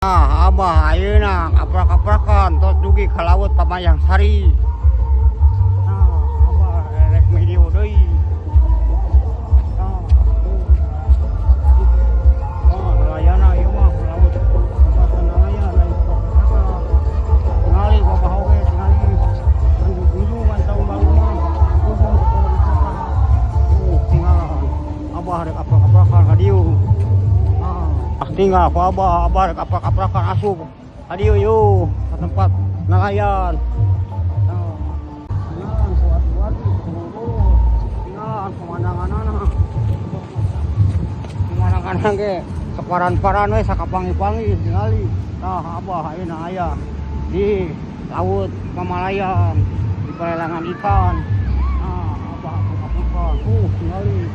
Ah, Abah ayeuna kaprak-kaprakan tos dugi ka laut Pamayang Sari. Nah, Abah rek video deui. Nah, oh, nelayanna ieu mah laut. Tempat nelayan lain tempat wisata. Tingali ku Abah oge, tingali. Anu kunjungan tahun baru mah kunjung ke tempat wisata. Tinggalan. Abah rek aprak-aprakan ka dieu. Ah, tinggal ku Abah, Abah rek aprak-aprakan asup ka dieu yeuh, ka tempat nelayan. Nah, tinggalan ku wargi-wargi, ku tinggalan pemandanganana. Pemandangan ge saparan-paran we sakapangi-pangi tingali. Tah, Abah ayeuna aya di laut Pamalayan, di pelelangan ikan. Nah, Abah aprak-aprakan. Tingali.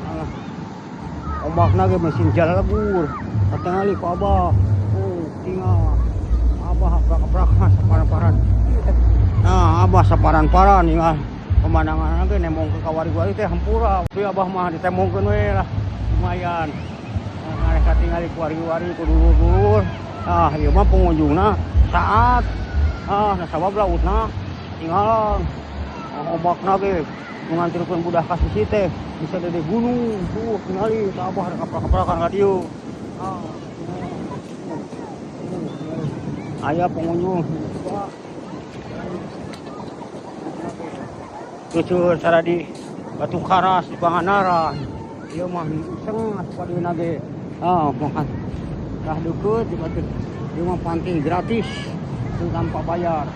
Alah, ombakna ge mesin jalagur. Katingali ku Abah. Tinggal. Abah aprak-aprakan saparan-paran. Nah, Abah saparan-paran tinggal pemandangan ge nembongkeun ka wargi-wargi teh hampura. Tapi Abah mah ditembongkeun we lah. Lumayan. Nah, katingali ku wargi-wargi, ku dulur-dulur. Ah, ieu mah pengunjungna saat ah, nasabab lautna tinggalan. Ombakna ge nganterkeun budak ka sisi teh bisa di gunung. Tuh, tingali tah Abah rek aprak-aprakan ka dieu. Ah, aya pengunjung. Cucur cara di Batu Karas di Pangandaran. Ieu mah iseng asup ka dieu ge. Ah, makan. Tah deukeut di batu. Ieu mah pantai gratis. Itu tanpa bayar.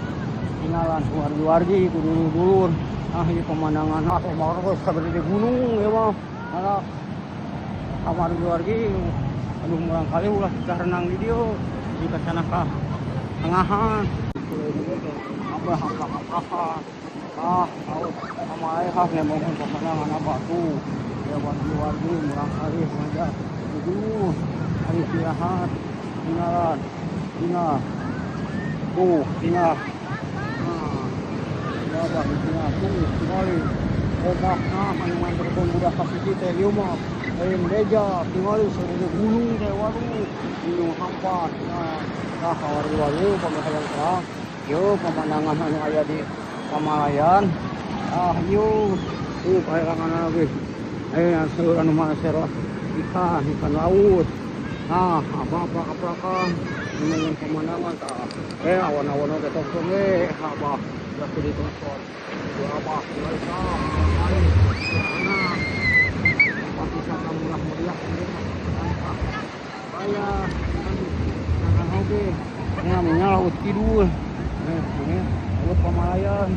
Tinggalan wargi-wargi ku dulur-dulur. Ah, ieu pemandangan. Ah, ombak geus sagede gunung ieu mah. Alah. Wargi-wargi aduh murangkalih ulah kita renang di dieu. Jika sana ka tengahan. Abah aprak-aprakan. Ah, laut Pamalayan nembongkeun pemandangan Abah tuh. Ya wargi-wargi murangkalih manja. Aduh, hari istirahat. Tinggalan. Tinggal. Tuh, tinggal. Nah, ya Abah tinggal tuh, tingali. Ombakna anu nganterkeun budak ka sisi teh ieu mah. Lain beja, tingali sagede gunung teh, waduh. Gunung hampa. Nah, tah wargi-wargi upami hayang terang. Ieu pemandangan anu aya di Pamalayan. Ah, ieu. Ieu palelangan ge. Ayeuna seueur anu masero ikan, ikan laut. Nah, Abah aprak-aprakan nembongkeun pemandangan tah. Awan-awan oge tong we, Abah ulah teu ditonton. Ku Abah tingali tah, tingali. Nah, tempat wisata murah meriah ieu mah tanpa bayar. Nah, oge. Ini laut kidul. Ini laut Pamalayan.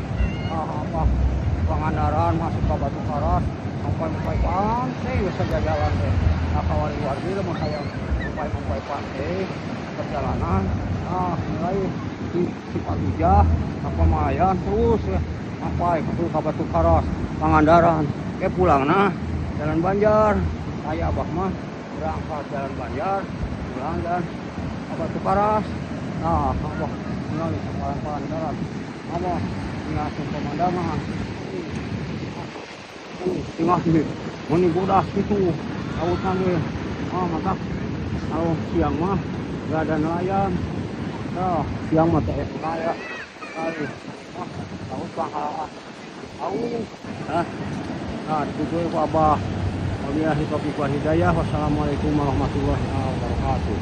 Ah, Abah Pangandaran masuk ke Batu Karas sampai pantai bisa jalan teh. Nah, wargi-wargi lamun hayang sampai pantai perjalanan. Ah, mulai di Cipatujah ke Pamalayan terus ya sampai ke Batu Karas Pangandaran. Ke pulang nah jalan Banjar. Saya Abah mah berangkat jalan Banjar, pulang jalan ke Batu Karas. Nah, Abah melalui separan-paran jalan. Abah tinggal pemandangan. Tinggal di meni bodas gitu lautan ge. Ah, mantap. Kalau siang mah nggak ada nelayan. Nah, siang mah teh kaya kali. Ah, laut pangkalan. Au. Ah. Nah, ditutup ku Abah. Wabillahi taufiq wal hidayah. Wassalamualaikum warahmatullahi wabarakatuh.